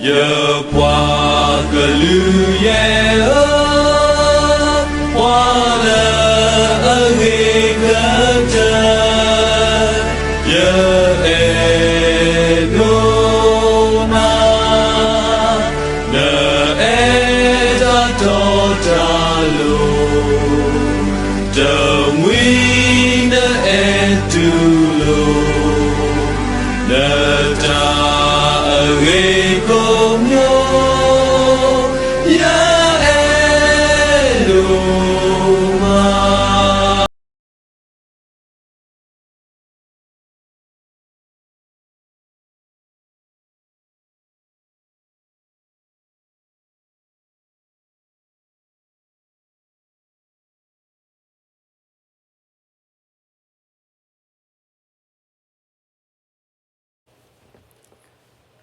ယပှၤကလုာ်ယဲၢ်ဧၢ, ပှၤလၢအဂ့ၤကတၢၢ် ယအဲၣ်ဒိးနၤ, နအဲၣ်တၢ်တီတၢ်လိၤ, တမှံၤနအဲၣ်တူၢ်လိာ် နတၢ်အဂ့ၤကိးမံၤ ယအဲၣ်ဒိးမး.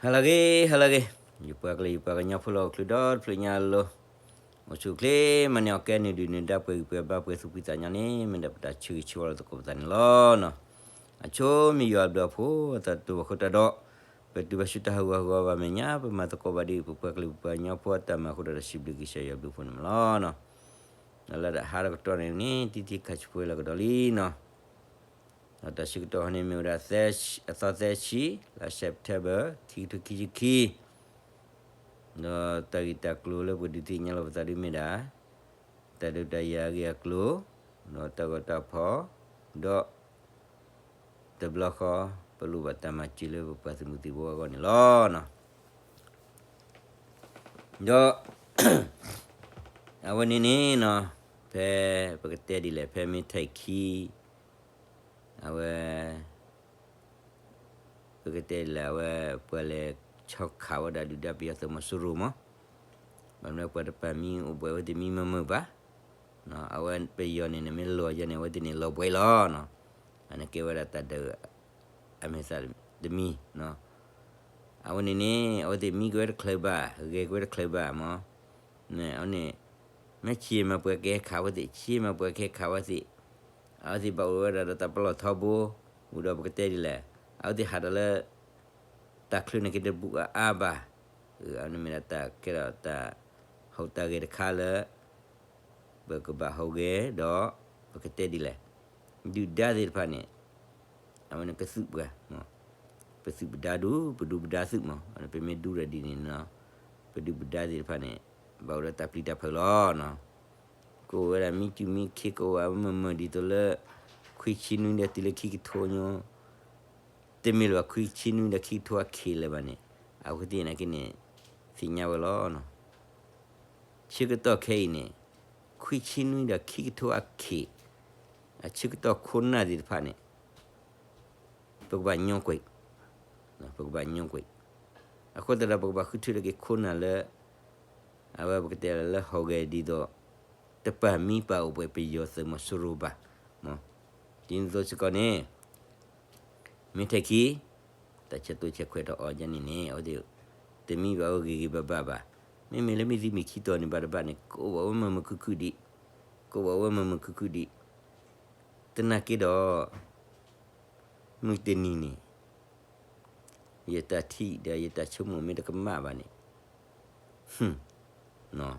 ဟါလၢအဂ့ၤ, ဟါလၢအဂ့ၤ, ယပှၤကလုာ် ယပှၤကညီဖိလၢဟီၣ်ခိၣ်ဒီတဖျၢၣ်ညါအလိၤ, အိၣ်ဆူၣ်အိၣ်ချ့ မၤန့ၢ်အီၣ်ကဲ နုာ်ဒုၣ်နုာ်ဒါ ပှဲၤဂံၢ်ပှဲၤဘါ ပှဲၤသူၣ်ဖှံသးညီန့ၣ် မ့ၢ်ဒၣ်ပတၢ်ဆၢဂ့ၤဆၢဝါလၢသကိးပသးန့ၣ်လီၤ. အဆိမ့ၢ်ယွၤအဘျုးအဖှိၣ် အတၢ်တိာ်ဘၣ်ခိၣ်တၢ်ဒီး ပတုၤဘၣ်ဆူတၢ်ဟးဂူာ်ဟးဂီၤဘၣ်မဲာ်ညါ ပမၤသကိးဘၣ်ဒ်အံၤ ပပှၤကလုာ်ပပှၤကညီဖိအတၢ်မၤအဃိဒီး တၢ်စံးဘျုးကစၢ်ယွၤအဘျုးအဖှိၣ်န့ၣ်လီၤ. ဒီးလၢတၢ်ဟးတကတီၢ်န့ၣ်န့ၣ် တံၤတံၤခါဆူၣ်ပှဲၤလၢကဒီးလံနီၤ. ဒီးတၢ်ဆၢကတီၢ်ဟီန့ၣ်မ့ၢ်ဝဲဒၣ် အသီသၢဆံ လါ September ခံကထိခံဆံခံ, ဒီးတၢ်ဂ့ၢ်တၢ်ကျိၤလၢပကဒုးသ့ၣ်ညါလီၤပသးဒ်မ့ၢ်ဒၣ် တၢ်ဒုးတၢ်ယၤအဂ့ၢ်အကျိၤ, ဒီးတၢ်ဂီၤတၢ်ဖီၣ်, ဒီး တဘျီဃီ ပလိၣ်ဘၣ်တၢ်မၤစၢၤလၢပပှၤသုးမုၢ်သံၣ်ဘိအဂီၢ်န့ၣ်လီၤ. ဒီး အဝဲန့ၣ်န့ၣ်နီၤ, ဖဲပကတဲဒ်လဲၣ် ဖဲမ့ၢ်ထဲးခံ အဝဲ ပကတဲဒ်လဲၣ် အဝဲ ပှၤလဲၤဆီခးဝဲဒၣ်ဒုၣ်ဒါပယီၤသုးမီၤစိရိၤမး, ဘၣ်မနုၤပှၤတပာ်မံအိၣ်ဘှံးဝဲသ့ၣ်မံမုာ်မုာ်ဘၣ်, အဝဲပယီၤန့ၣ်န့ၣ် မ့ၢ်လီၤယဲန့ၣ် အဝဲသ့ၣ်န့ၣ်လီၤဘှံးလီၤနီၤ, အန့ၣ်ကဲဝဲဒၣ်တၢ်ဒုး အမဲာ်သၣ်တမံၤနီၤ, အဝဲန့ၣ်န့ၣ် အဝဲသ့ၣ်မံက့ၤဝဲတချုးဘၣ် ဂဲၤက့ၤဝဲတချုးဘၣ်မး, အဝဲန့ၣ် မ့ၢ်ဆံးမၤပှဲၤကဟဲခးဝဲသ့ၣ် ဆံးမၤပှဲၤကဟဲခးဝဲသ့ၣ်, အဝဲသ့ၣ်ဘၣ်အိၣ်ဝဲဒၣ်ဒီးတၢ်ပလီၢ်ထီဘိ, အိၣ်ဒီးပကတဲဒ်လဲၣ်, အဝဲသ့ၣ်ဟးဒီးလၢ တၢ်ချၢန့ၣ်က့ၤတဘူးအါအါဘၣ်, အဝဲန့ၣ်မ့ၢ်ဒၣ်တၢ်ကဲထီၣ်တၢ်ဟူးတၢ်ဂဲၤတခါလၢ ပကဘၣ်ဟူးဂဲၤဒီး ပကတဲဒ်လဲၣ်, ဒုၣ်ဒါသ့ၣ်တဖၣ်န့ၣ် အဝဲန့ၣ်ကသုးပှၤ, ပသုးပဒါဒူ ပဒူပဒါသုးမး, ပမ့ၢ်ဒူဒီးဒ်န့ၣ်နီၤ, ပဒုၣ်ပဒါသ့ၣ်တဖၣ်န့ၣ် ဘၣ်အိၣ်ဒီးတၢ်ပျံၤတၢ်ဖုးလီၤနီၤ, ကအိၣ်ဝဲဒၣ်မံစူၢ်မံခ့ ကအိၣ်ဝဲမုာ်မုာ်ဒ်သိးလၢ ခွံဆံနွံဒီးတုၤလၢခံကထိညိ တမ့ၢ်လၢၤဘၣ် ခွံဆံနွံဒီးခံကထိအခံလၢၤဘၣ်န့ၣ် အဝဲသ့ၣ်နာ်က့န့ၣ် သ့ၣ်ညါဝဲလီၤ. ဆၢကတီၢ်ခဲအံၤန့ၣ် ခွံဆံနွံဒီးခံကထိအခံ အဆၢကတီၢ်ခိၣ်နၢ်သ့ၣ်တဖၣ်န့ၣ် ပကဘၣ်ညိကွံာ်, ပကဘၣ်ညိကွံာ်, အဃိသတးဒီး ပကဘၣ်ဃုထၢထီၣ်က့ၤခိၣ်နၢ်လၢ အဝဲပကတဲလၢဟူးဂဲၤဒ်သိး တပာ်မံပာ်အိၣ်ဘှံးပယီၤသုးမီၤစိရိၤဘၣ်, ဒ်န့ၣ်အသိးစ့ၢ်ကီးန့ၣ် မ့ၢ်ထဲးခံ တၢ်ဆဲးတိဆဲးခွဲးထီၣ်အီၤဒ်န့ၣ်န့ၣ် အဝဲသ့ၣ် တမံဘၣ်ဝဲဂ့ၤဂ့ၤဘၣ်ဘၣ်ဘၣ်. မ့မ့ၢ်လၢမ့ၢ်သံမ့ၢ်ခံတီၤန့ၣ်ဘၣ်တဘၣ်န့ၣ် ကအိၣ်ဘၣ်ဝဲမုာ်မုာ်ခုၣ်ခုၣ်ဒံး, ကအိၣ်ဘၣ်ဝဲမုာ်မုာ်ခုၣ်ခုၣ်ဒံး. သနာ်က့ဒီး မုၢ်တနံၤန့ၣ် ယတၢ်ထံၣ်ဒီးယတၢ်ဆိကမိၣ်မ့ၢ်တကမၣ်ဘၣ်န့ၣ်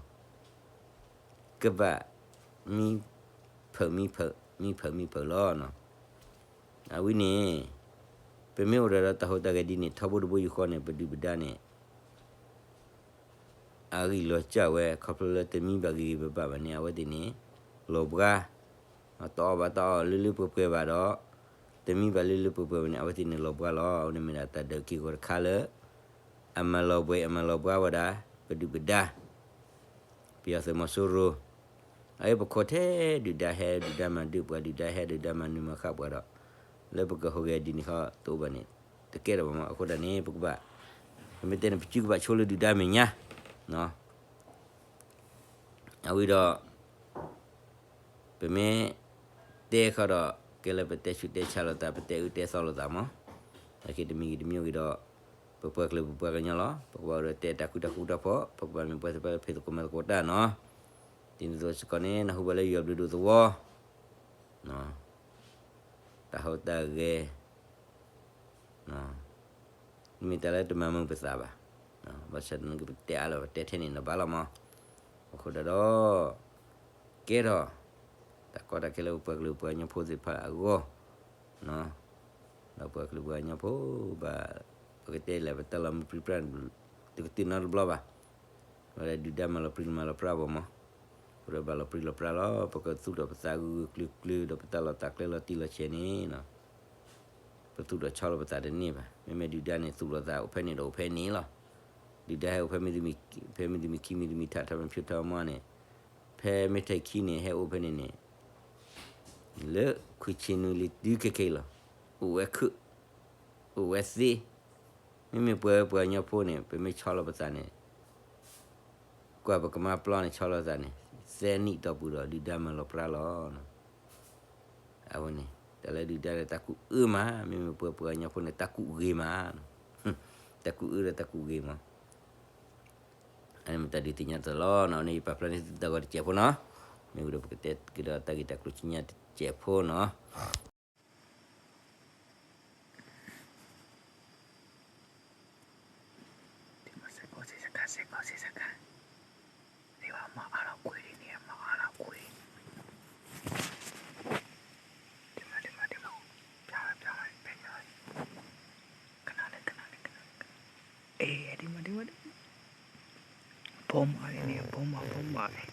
ကဘၣ်မံဖုးမံဖုး မံဖုးမံဖုးလီၤ. အဝဲန့ၣ် ပမ့ၢ်အိၣ်ဒီးတၢ်ဟူးတၢ်ဂဲၤဒ်န့ၣ် ထီဘိတဘိယူၢ်ဃီန့ၣ် ပဒုၣ်ပဒါန့ၣ် အဂံၢ်လီၤစၢ်ဝဲ ခီဖျိလၢတမံဘၣ်ဂ့ၤဂ့ၤဘၣ်ဘၣ်ဘၣ်န့ၣ် အဝဲသ့ၣ်န့ၣ် လီၤဘှါ, တအီၣ်ဘၣ်တၢ်အီၣ်လၢလၢပှဲၤပှဲၤဘၣ်ဒီး တမံဘၣ်လၢလၢပှဲၤပှဲၤဘၣ်န့ၣ် အဝဲသ့ၣ်န့ၣ်လီၤဘှါလီၤ. အဝဲန့ၣ်မ့ၢ်ဒၣ်တၢ်ဒုးက့ၤဂီၤတခါလၢ အမၤလီၤဘှံး အမၤလီၤဘှါဝဲဒၣ် ပဒုၣ်ပဒါ ပယီၤသုးမီၤစိရိၤ, အအံၤပခိးထဲဒုၣ်ဒါဟဲ ဒုၣ်ဒါမၤဒုးပှၤ ဒုၣ်ဒါဟဲ ဒုၣ်ဒါမၤနုၤမၤဃၣ်ပှၤဒီး လၢပကဟူးဂဲၤဒ်န့ၣ်ဃီတအိၣ်ဘၣ်န့ၣ် တကဲထီၣ်ဘၣ်မး. အဃိသတးန့ၣ် ပကဘၣ် ပမ့ၢ်တဲန့ၣ် ပစုကဘၣ်ဆိလၢဒုၣ်ဒါမဲာ်ညါ အဝဲဒီး ပမ့ၢ်တဲဃီဒီး ကဲလၢပတဲဆူးတဲဆါလိာ်သး ပတဲအၢတဲသီလိာ်သးမး. အဃိတမံၤဂ့ၤတမံၤဂ့ၤဒီး ပပှၤကလုာ်ပပှၤကညီလီၤ. ပကဘၣ်အိၣ်ဒီးတဲတၢ်ဃူတၢ်ဖိးတၢ်ဖိး ပကဘၣ်မ့ၢ်ပှၤသ့ၣ်တဖၣ်လၢဖံးသကိးမၤသကိးတၢ်နီၤ. ဒ်န့ၣ်အသိးစ့ၢ်ကီးန့ၣ် နၢ်ဟူဘၣ်လၢယွၤဘျုးဒိၣ်သဝီ တၢ်ဟူးတၢ်ဂဲၤ မ့ၢ်တၢ်လၢတမၤမုာ်ပသးဘၣ်. ဘၣ်ဆၣ်သနာ်က့ ပတဲအါလီၤ ပတဲထဲန့ၣ်နီၤ ဘၣ်လီၤမး. အဃိဒၣ်ဒီး ကဲထီၣ် တၢ်ကီတၢ်ခဲလၢပပှၤကလုာ်ပှၤကညီဖိသ့ၣ်တဖၣ်အဂီၢ် ဒီးပှၤကလုာ်ပှၤကညီဖိဘၣ် ပကတဲလဲၣ် ပတၢ်လီၤမုၢ်ပြံပြါ တကတုာ်နီတဘျီဘၣ်. ဝဲဒၣ်ဒုၣ်ဒါမၤလီၤပြံမၤလီၤပြါဘၣ်မး. အဃိဒီးဘၣ်လီၤပြံလီၤပြါလီၤ ပကသူၣ်ထီၣ်ပသးဂုာ်ဂုာ်ကျုာ်ကျုာ် ဒီးပတၢ်လီၢ်တၢ်ကျဲလီၤတံၢ်လီၤဆဲးန့ၣ် ပသူၣ်ထီၣ်ဆီလီၤပသးတန့ၢ်ဘၣ်. မ့မ့ၢ်ဒုၣ်ဒါန့ၣ် သူၣ်လီၤသးအိၣ်ဖဲန့ၣ်ဒီးအိၣ်ဖဲန့ၣ်လီၤ. ဒုၣ်ဒါဟဲအိၣ်ဖဲမ့ၢ်တမံၤ ဖဲမ့ၢ်တမံၤခံမ့ၢ်တမံၤ ထးထီမ့ၢ်ဖျိထီမီန့ၣ် ဖဲမ့ၢ်ထဲခံန့ၣ် ဟဲအိၣ်ဖဲန့ၣ်န့ၣ် လၢခွံဆံနွံလံတုၤခဲခဲအံၤလီၤ. အိၣ်ဝဲခုၣ် အိၣ်ဝဲသ့ မ့မ့ၢ်ပှၤပှၤကညီဖိန့ၣ် ပမ့ၢ်ဆီလီၤပသးန့ၣ် ကွၢ်ပကမါပျီန့ၣ် ဆီလီၤသးန့ၣ် သၢနံၣ်တီၢ်ပူၤဒီး ဒုၣ်ဒါမၤလီၤပြါလီၤ. အဝဲန့ၣ် တၢ်လၢဒုၣ်ဒါဒီးတၢ်ကူၣ်အၢမး မ့မ့ၢ်ပှၤပှၤကညီဖိန့ၣ် တၢ်ကူၣ်ဂ့ၤမး တၢ်ကူၣ်အၢဒီးတၢ်ကူၣ်ဂ့ၤမး. အန့ၣ်မ့ၢ်တၢ်ဒုးသ့ၣ်ညါတၢ်လီၤနီၤ. အန့ၣ်ယပာ်ဖျါန့ၢ်သုတၢ်ဂီၤတစဲးဖိနီၤ. မ့ၢ်ဝံၤဒီးပကတဲကဒီးတၢ်ဂ့ၢ်တၢ်ကျိၤဆူညါတစဲးဖိနီၤ. ဖိမါန့ၣ် ဖိမါ ဖိမါန့ၣ်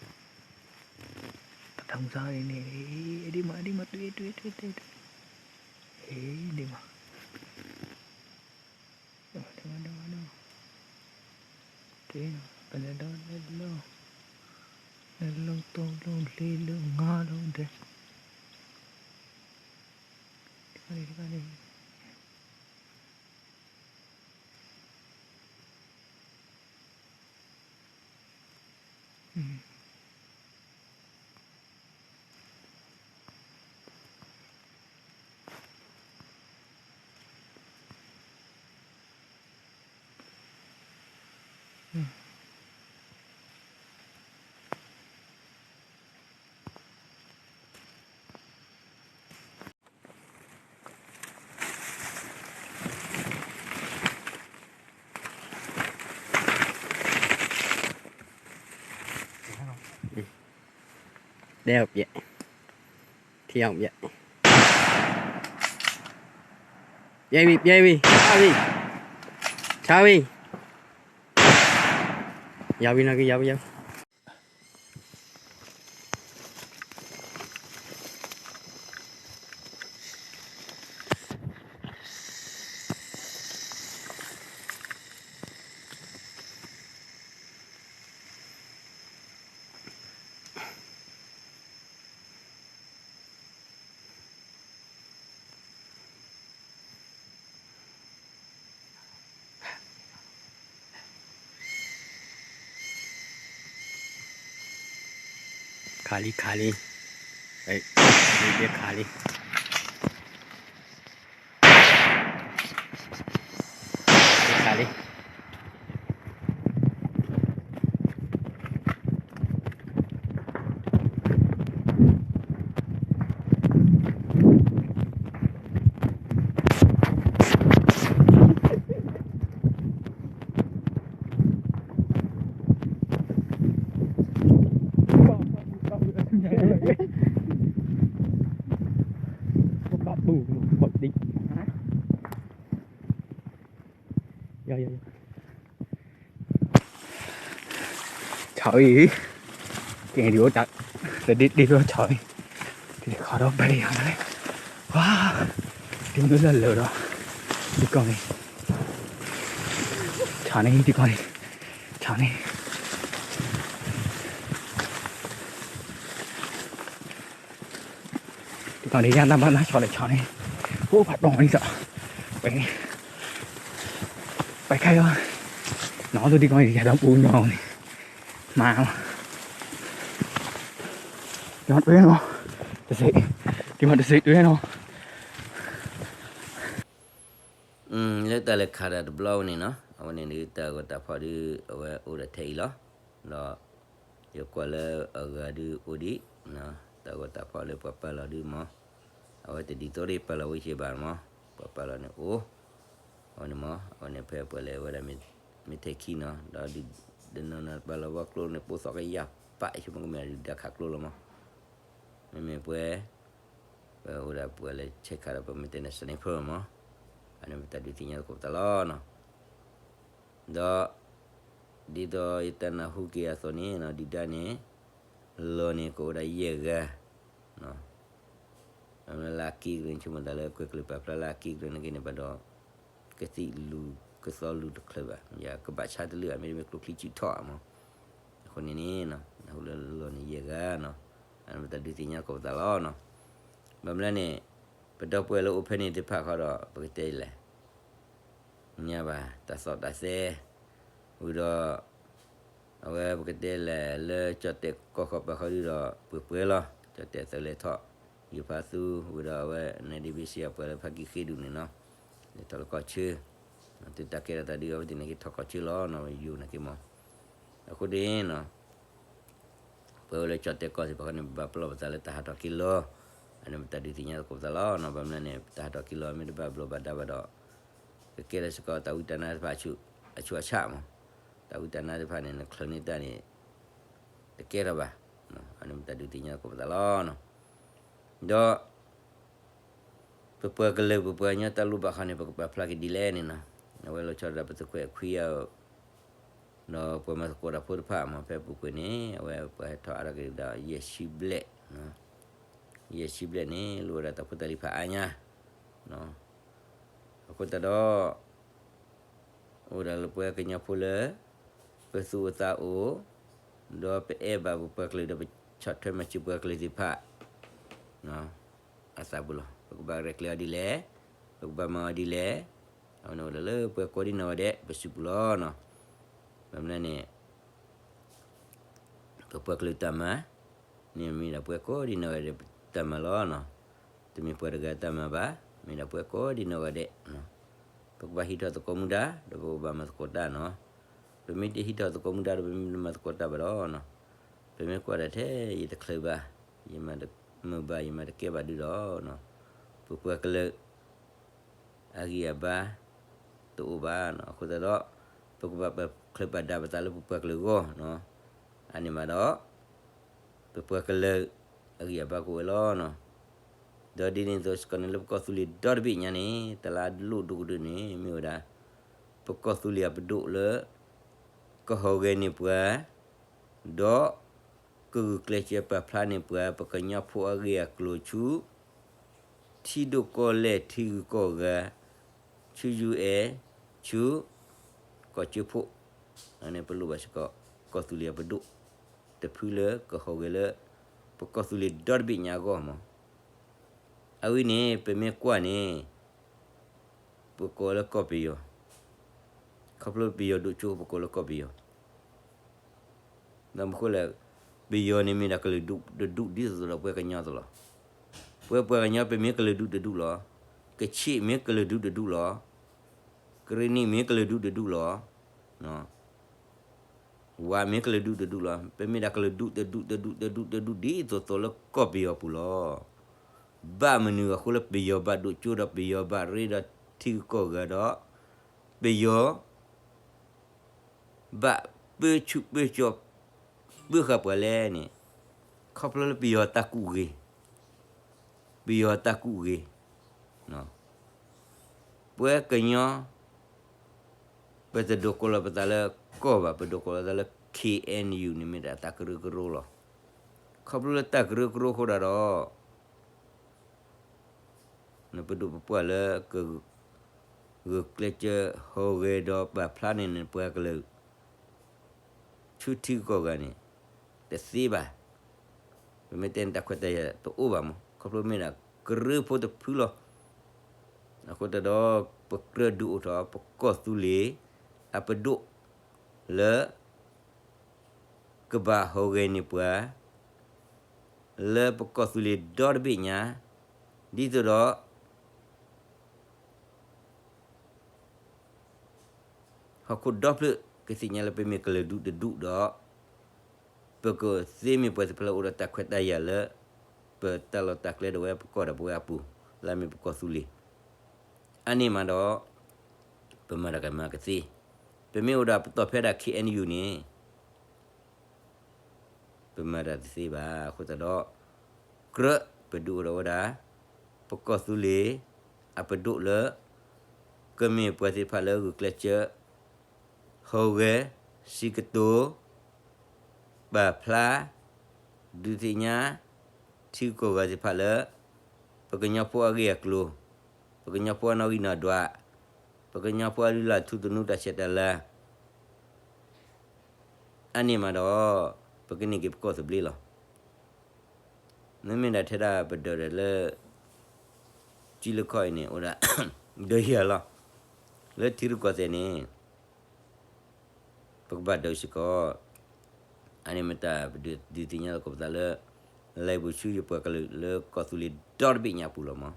ပတၢ်မုၢ်ဆါန့ၣ် အဒံမး အဒံမး တွံ တွံ တွံ တွံ တွံ အဒံမး ဒံမး ဒံမး ဒံမး တွံ ပလဲၤဒီး လဲၤဒီး လဲၤလၢတိၢ်လၢလ့လၢငါလၢဒဲး တခါန့ၣ် တခါန့ၣ် တဲအီၤပျဲၢ် ထံအီၤပျဲၢ် ပျဲဝံၤ ပျဲဝံၤ ဆါဝံၤ ဆါဝံၤ ယၤဝံၤနီၤက့ၤ ယၤဝံၤ ယၤဝံၤ ခးလံ ခးလံ ခးလံ ခးလံ ဆီအံၤ ကဲဒံးအိၣ်တၢ် တဒ့ဒ့ဖျိဆီအံၤ တခီဒီးဘဲလီၤယၤန့ၣ် ဝါ ဒ်မ့ၢ်လၢလၢာ်ဒီး ဒ်ကီၢ်န့ၣ် ဆီန့ၣ် ဒ်ကီၢ်န့ၣ် ဆီန့ၣ် ဒ်ကီၢ်န့ၣ် ယၤတၢ်ဘၣ်နၢ်ဆီလဲၣ်ဆီန့ၣ် အိၣ်ဖးဒိၣ်မးဒ်သိး ပှဲၤ ပှဲၤခဲအံၤ နီၢ်ဒိၣ်ဒ်ကီၢ်န့ၣ် ယၤဒီးပူၤညီန့ၣ် မၤ ယၤတွဲနီၤ တစ့ ဒ်မးတစ့တွဲနီၤ လၢတၢ်လဲၤခးတၢ်တဘျီဝဲန့ၣ်နီၤ အဝဲန့ၣ်ဒုးတၢ်ဂီၤတၢ်ဖီၣ်ဒုး အဝဲအိၣ်ဒီးထဲအံၤလီၤ. ဒီး ယကွၢ်လၢအဂၤဒုးအိၣ်ဒံး တၢ်ဂီၤတၢ်ဖီၣ်လၢပှၤပာ်လီၤဒုးမး အဝဲတဒ်သိးဒ်ပာ်လီၤဝဲစ့ၢ်ဘၣ်မး ပှၤပာ်လီၤန့ၣ်အိၣ် အဝဲန့ၣ်မး အဝဲန့ၣ်ဖဲပှၤလဲၤဝဲဒၣ်မ့ၢ် မ့ၢ်ထဲခံနီၤ, ဒီးဒုး တနီၤနီၤပှၤလၢဝီကျိန့ၣ် ပိၢ်သီကယၢ်ပာ် ဆိကမိၣ်ကမ့ၢ်ဒုၣ်ဒါခးကျိလီၤမး, မ့မ့ၢ်ပှဲၤ ပအိၣ်ဒၣ်ပှၤလၢဆဲးခးဒီး ပမ့ၢ်တဲန့ၣ် sniper မး, အန့ၣ်ပတၢ်ဒုးသ့ၣ်ညါသကိးပသးလီၤနီၤ. ဒီး ဒ်သိးယတၢ်နၢ်ဟူက့ၤအသိးန့ၣ်နီၤ ဒုၣ်ဒါန့ၣ် လီၢ်န့ၣ်ကအိၣ်ဒၣ်ယဲၢ်ဂၤ လၢအက့ကရၢန့ၣ် ဆိကမိၣ်သးလၢကွဲၤကလုၢ်ပာ်ဖျါလၢအက့ကရၢန့ၣ်က့န့ၣ် ဘၣ်ဒီး ကသံၣ်လူၤ ကသီလူၤတချုးဘၣ် ယကဘၣ်ဆါတလုၢ်ဧါ မ့တမ့ၢ်ကျိချံစူးထီၣ်ဧါမး, အဃိန့ၣ်န့ၣ် နၢ်ဟူလၢလီၢ်န့ၣ်ယဲၢ်ဂၤနီၤ, အန့ၣ်ပတၢ်ဒုးသ့ၣ်ညါသကိးပသးလီၤနီၤ. ဘၣ်မနုၤလဲၣ်န့ၣ် ပဒီပုၢ်ဝဲၢ်လၢအိၣ်ဖဲန့ၣ်သ့ၣ်တဖၣ်ဃီဒီး ပကတဲလဲၣ် ညါဘၣ် တၢ်သီၣ်တၢ်သဲ ဝံၤဒီး အဝဲပကတဲလဲၣ်လၢကၠီၣ်တဲာ်ကီၢ်ဃီပာ်ဃီဒုဒီး ပှဲၤပှဲၤလီၤ, ကၠီၣ်တဲာ်သုးလဲၤထီၣ် ယိၤဖးသူ ဝံၤဒီးအဝဲ နဒ့ဘ့ၣ်စ့အပှၤလၢဖးကံၣ်ဃ့ဒူၣ်န့ၣ်နီၤ, လဲၤထီၣ်လၢကီၢ်ဆၢ, သုတၢ်ကဲထီၣ်တၢ်ဒုးအဝဲသ့ၣ်န့ၣ်က့ၤထီၣ်ကီၢ်ဆၢလီၤနီၤ, ယိၤန့ၣ်က့ၤမး, အဃိဒ်နီၤ ပဝဲလၢကၠီၣ်တဲာ်ကီၢ်သ့ၣ်တဖၣ်ဃီန့ၣ် ပဘၣ်ပလီၢ်ပသးလၢတၢ်ဟးထီၣ်က့ၤလီၤ, အန့ၣ်ပတၢ်ဒုးသ့ၣ်ညါသကိးပသးလီၤနီၤ. ဘၣ်မနုၤလဲၣ်န့ၣ် ပတၢ်ဟးထီၣ်က့ၤလီၤ မ့ၢ်တဘၣ်ဘျီးဘၣ်ဒါဘၣ်ဒီး ကကဲထီၣ်စ့ၢ်ကီးတၢ်ဝံတၢ်နါတဖၣ် အဆူးအဆါမး, တၢ်ဝံတၢ်နါတဖၣ်န့ၣ် နချုးန့ၢ်တၢ်န့ၣ် တကဲထီၣ်ဘၣ်, အန့ၣ်ပတၢ်ဒုးသ့ၣ်ညါသကိးပသးလီၤနီၤ. ဒီး ပပှၤကလုာ်ပပှၤကညီတၢ်လိၣ်ဘၣ်ဃီန့ၣ် ပကပာ်ဖျါက့ၤဒ်လဲၣ်န့ၣ်နီၤ, အဝဲလီၤဆီဒၣ်တၢ်ပသုးခွဲးခွံယၤ ဒီးပှၤမၤသကိးတၢ်ဖိတဖၣ်မး ဖဲပူၤကွံာ်န့ၣ် အဝဲပှၤဟဲထီၣ်အါထီၣ်က့ၤဒီး ယဲၢ်ဆံဘျဲၣ်, ယဲၢ်ဆံဘျဲၣ်န့ၣ် လိၣ်ဝဲဒၣ်တၢ်ဖိတၢ်လံၤဖးအါညါ, အဃိသတးဒီး အိၣ်ဒၣ်လၢပှၤကညီဖိလၢ ပသူၣ်အိၣ်သးအိၣ် ဒီးပအဲၣ်ဘၣ်ပပှၤကလုာ်ဒီးပဆီၣ်ထွဲမၤစၢၤပှၤကလုာ်သ့ၣ်တဖၣ် အသးပူၤလီၤ. ပကဘၣ်ရဲၣ်ကျဲၤအီၤဒ်လဲၣ်, ပကဘၣ်မၤအီၤဒ်လဲၣ်, အဝဲန့ၣ်အိၣ်ဒၣ်လၢပှၤကိးဒံနီၢ်ဂၤဒဲး ပစုပူၤလီၤနီၤ. ဘၣ်မနုၤလဲၣ်န့ၣ် ပပှၤကလုာ်တၢ်မၤန့ၣ် မ့ၢ်ဒၣ်ပှၤကိးဒံနီၢ်ဂၤဒဲးတၢ်မၤလီၤနီၤ. တမ့ၢ်ပှၤတဂၤတၢ်မၤဘၣ်, မ့ၢ်ဒၣ်ပှၤကိးဒံနီၢ်ဂၤဒဲး. ပကဘၣ်ဟံးထီၣ်သကိးမူဒါ ဒီးပကဘၣ်မၤသကိးတၢ်နီၤ. ပမ့ၢ်တဟံးထီၣ်သကိးမူဒါဒီး ပမ့ၢ်တမၤသကိးတၢ်ဘၣ်ဒီးနီၤ, ပမ့ၢ်ကွၢ်ဒၣ်ထဲ ယတချုးဘၣ်, ယမၤတမုာ်ဘၣ် ယမၤတကဲဘၣ်ဒုဒီး ပပှၤကလုာ် အဂံၢ်အဘါ တအိၣ်ဘၣ်နီၤ. အဃိသတးဒီး ပကဘၣ်ပာ်ချၢပာ်ဒါပသးလၢပပှၤကလုာ်အဂီၢ်နီၤ. အန့ၣ်မးဒီး ပပှၤကလုာ် အဂံၢ်အဘါကအိၣ်ဝဲလီၤနီၤ. ဒီးဒ်န့ၣ်အသိးစ့ၢ်ကီးန့ၣ် လၢပကီၢ်သူလ့ၤဒီတဘ့ၣ်ညါန့ၣ် တၢ်လၢအလိၣ်ဒိၣ်ကဒုန့ၣ် မ့ၢ်ဝဲဒၣ် ပကီၢ်သူလ့ၤအပဒိၣ်လၢ ကဟီၣ်ဂဲၤန့ၢ်ပှၤ ဒီး ကဂုာ်ကျဲးစၢးပာ်ဖျါန့ၢ်ပှၤ ပကညီဖိအဂ့ၢ်အကျိၤဆူ ထံဒိၣ်ကီၢ်လဲၢ် ထံဂုၤကီၢ်ဂၤ, ဆူ ယူၣ်အဲၣ်, ဆူ ကီၢ်စၢဖှိၣ်, အန့ၣ်ပလိၣ်ဘၣ်စ့ၢ်ကီး ကီၢ်သူလ့ၤအပဒိၣ် တဖုလၢကဟီၣ်ဂဲၤလၢ ပကီၢ်သူလ့ၤဒီတဘ့ၣ်ညါအဂီၢ်မး. အဝဲန့ၣ် ပမ့ၢ်ကွၢ်န့ၣ် ပကိးလၢကီၢ်ပယီၤ, ခီဖျိပယီၤဒိၣ်ကၠိ ပကိးလၢကီၢ်ပယီၤ. ဒီးမ့ၢ်ဃိလဲၣ်, ပယီၤန့ၣ်မ့ၢ်ဒၣ်ကလုာ်ဒူၣ်တဒူၣ် ဒ်သိးသိးဒီးပှၤကညီအသိးလီၤ. ပဝဲပှၤကညီ ပမ့ၢ်ကလုာ်ဒူၣ်တဒူၣ်လီၤ. ကချ့ၣ်မ့ၢ်ကလုာ်ဒူၣ်တဒူၣ်လီၤ. ကရ့ၣ်နံၣ်မ့ၢ်ကလုာ်ဒူၣ်တဒူၣ်လီၤ. ဝၤမ့ၢ်ကလုာ်ဒူၣ်တဒူၣ်လီၤ. ပမ့ၢ်ဒၣ်ကလုာ်ဒူၣ်တဒူၣ်တဒူၣ်တဒူၣ်တဒူၣ် ဒ်သိးသိးလၢကီၢ်ပယီၤပူၤလီၤ. ဘၣ်မနုၤအဃိလၢပယီၤဘၣ်ဒိၣ်ကၠိဒီး ပယီၤဘၣ်ရ့ဒီးထံဂုၤကီၢ်ဂၤဒီး ပယီၤ ဘၣ်ပၢဆူၣ်ပၢကၠီ ပၢဃာ်ပှၤလဲၣ်န့ၣ်, ခီဖျိလၢပယီၤတၢ်ကူၣ်ဂ့ၤ, ပယီၤတၢ်ကူၣ်ဂ့ၤ, ပဝဲကညီ ပတဒိးကိးလီၤပသးလၢကီၢ်ဘၣ်, ပဒိးကိးလီၤသးလၢ ခ့ၣ်အဲၣ်ယူၣ် န့ၣ်မ့ၢ်ဒၣ်တၢ်ကရၢကရိလီၤ. ခီဖျိလၢတၢ်ကရၢကရိအဃိဒၣ်ဒီး နပဒိၣ်ပပှၢ်လၢက ဂုာ်ကျဲးစၢးဟီၣ်ဂဲၤဒီးပာ်ဖျါန့ၢ်န့ၣ်ပှၤကလုာ် ဆူထံဂုၤကီၢ်ဂၤန့ၣ် တသ့ဘၣ်. ပမ့ၢ်တဲန့ၣ် တၢ်ခွဲးတၢ်ယာ်တအိၣ်ဘၣ်မး, ခီဖျိမ့ၢ်ဒၣ်ကရၢဖိတဖုလီၤ. အဃိသတးဒီး ပကြၢးဒုးအိၣ်ထီၣ် ပကီၢ်သူလ့ၤအပဒိၣ်လၢ ကဘၣ်ဟီၣ်ဂဲၤန့ၢ်ပှၤ လၢပကီၢ်သူလ့ၤဒီတဘ့ၣ်ညါ, ဒ်သိးဒီး ဟီၣ်ခိၣ်ဒီဖျၢၣ် ကသ့ၣ်ညါလၢပမ့ၢ်ကလုာ်ဒူၣ်တဒူၣ်ဒီး ပကသ့မ့ၢ်ပှၤတဖၣ်လၢအိၣ်ဒီးတၢ်ခွဲးတၢ်ယာ်လၢ ပတၢ်လီၢ်တၢ်ကျဲဒီးဝဲပကီၢ်ဒီးပဝဲအပူၤ လၢအမ့ၢ်ပကီၢ်သူလ့ၤ. အါန့ၢ်မးဒီး ပမၤတၢ်ကမၤကသ့ ပမ့ၢ်အိၣ်ဒီးပတီၢ်ဖဲဒၣ် K N U န့ၣ် ပမၤတၢ်တသ့ဘၣ်. အဃိသတးဒီး ကြၢးပဒုးအိၣ်ထီၣ်ဝဲဒၣ် ပကီၢ်သူလ့ၤအပဒိၣ်လၢ ကမ့ၢ်ပှၤသ့ၣ်တဖၣ်လၢဂုာ်ကျဲးစၢး ဟူးဂဲၤ စံးကတိၤ ပာ်ဖျါ ဒုးသ့ၣ်ညါ ထံဂုၤကီၢ်ဂၤသ့ၣ်တဖၣ်လၢ ပကညီဖိအဂ့ၢ်အကျိၤ, ပကညီဖိအနီၣ်ဂံၢ်နီၣ်ဒွး, ပကညီဖိအလုၢ်အလၢ်ထူသနူတၢ်ဆဲးတၢ်လၤ အန့ၣ်မးဒီး ပကန့ၢ်က့ၤပကီၢ်သဘျ့လီၤ. မ့မ့ၢ်ဒၣ်ထဲဒၣ်ပဒၢးဒီးလၢ ကံလၢခီၣ်အံၤန့ၣ် အိၣ်ဒၣ် ဒၢးယၤလီၤ. လၢထံရူၢ်ကီၢ်သဲးန့ၣ် ပကဘၣ်ဒၢးစ့ၢ်ကီး, အန့ၣ်မ့ၢ်တၢ်ပဒုးသ့ၣ်ညါလီၤကီးပသးလၢ လဲၤဘူၣ်ဆူယပှၤကလုာ်လၢကီၢ်သူလ့ၤဒီတဘ့ၣ်ညါအပူၤလီၤမး.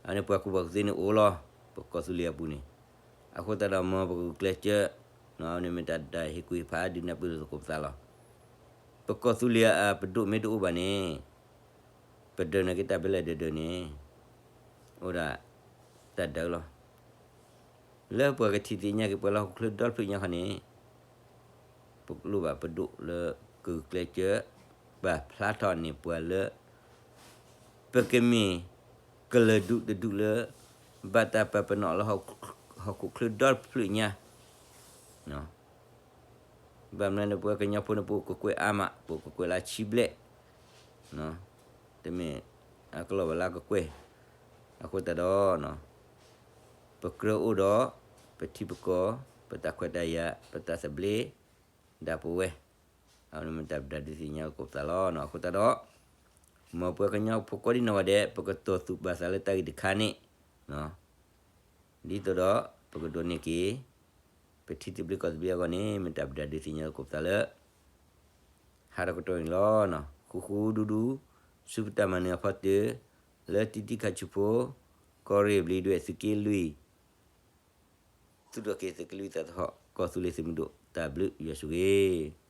အန့ၣ်ပှၤကူၣ်ဘၣ်ကူၣ်သ့န့ၣ်အိၣ်လီၤ ပကီၢ်သူလ့ၤအပူၤန့ၣ်, အဃိသတးဒီးမ်ပကဂုာ်ကျဲးစၢး, န့ၣ်မ့ၢ်တၢ်ဒုးဟ့ၣ်ကူၣ်ဟ့ၣ်ဖးဒုးနၢ်ပၢၢ်လိာ်သကိးပသးလီၤ. ပကီၢ်သူလ့ၤအပဒိၣ်မ့ၢ်တအိၣ်ဘၣ်န့ၣ် ပဒၢးန့ၢ်က့ၤတၢ်ဘဲလဲၣ်ဒၢးဒၢးန့ၣ် အိၣ်ဒၣ်တၢ်ဒၢးလီၤ. လၢပှၤကထံၣ်သ့ၣ်ညါက့ၤပှၤလၢဟီၣ်ခိၣ်ချၢဒီတဖျၢၣ်ညါခီန့ၣ် ပလိၣ်ဘၣ်ပဒိၣ်လၢကဂုာ်ကျဲးစၢး ပာ်ဖျါထီၣ်န့ၢ်ပှၤလၢ ပကမ့ၢ်ကလုာ်ဒူၣ်တဒူၣ်လၢ ဘၣ်တၢ်ပာ်ပနီၣ်လၢဟီၣ်ခိၣ်ချၢဒီတဖျၢၣ်ညါ ဘၣ်မနုၤန့ၣ် ပှၤကညီဖိန့ၣ် ပအိၣ်ကကွဲၢ်အါမး ပအိၣ်ကကွဲၢ်လၢဆံဘျဲၣ်, တမ့ၢ်အကလီၢ်ဘၣ်လၢကကွဲၢ်, အဃိသတးဒီး ပကြၢးအိၣ်ဒီး ပထံပကီၢ် ပတၢ်ခွဲးတၢ်ယာ် ပတၢ်သဘျ့ ဒၣ်ပဝဲ, အဝဲန့ၣ်မ့ၢ်တၢ်ပဒုးသ့ၣ်ညါလီၤကီးပသးလီၤ. အဃိသတးဒီး မ်ပှၤကညီဖိကိးဒံနီၢ်ဂၤဒဲး ပကတီၢ်သူၣ်ပာ်သးလၢတၢ်ဂ့ၢ်တခါန့ၣ် ဒ်သိးဒီး ပကဒိးန့ၢ်က့ၤ ပထံသဘျ့ကီၢ်သဘျ့အဂီၢ်န့ၣ် မ့ၢ်တၢ်ပဒုးသ့ၣ်ညါလီၤကီးပသးလၢ ဟးထီၣ်ကတီၢ်န့ၣ်လီၤ. ဃူဃူဒူဒူ ဆူပတၢ်မၤနၢၤအဖီတၢၢ် လၢတံတံခါဆူဖိ ကီၢ်ရ့ၣ်ဘျံးဒွဲၣ်သုးက့လွံၢ် သုးဒိၣ်က့ၤသုးက့လွံၢ်သးသဟီၣ် ကီၢ်သူလ့ၤသုးမုၢ်ဒိၣ် တၢ်ဘျုးယွၤဆိၣ်ဂ့ၤ